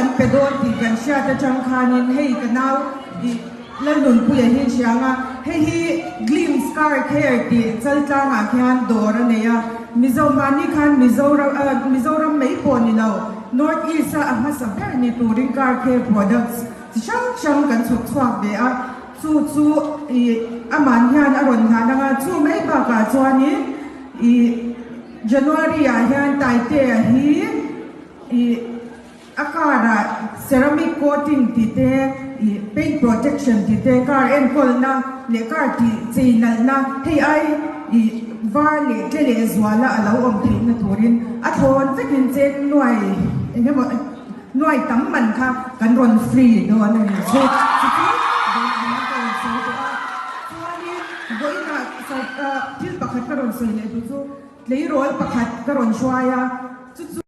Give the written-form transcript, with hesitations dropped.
kan pe dawn tih kan hriat atang khanin hei ka nau ih Lalnunpuia hi hriang a, hei hi Glimpse Car Care tih chaltlangah khian dawr a nei a, Mizo mahni khan Mizoram Mizoram mai pawh ni lo North East a a hmasa ber ni turin car care products chi hrang hrang kan chhawp chhuak ve a, chu chu ih aman hian a rawn hlan ang a, chu mai bakah chuanin ih January ah hian Taitea hi ih a car ah ceramic coating tih te ih paint protection tih te car enkawlna leh car tih chei nalhna hei ai ih var leh tle leh zuala a lo awm theihna turin a thlawn vekin cheng nuai eng emaw nuai tam man kha kan rawn free dawn a ni chu chu chu vawiin ah ka rawn sawi tawh a chuanin vawiin ah thil pakhat ka rawn sawi leh duh chu tleirawl pakhat ka rawn hruai a chu chu.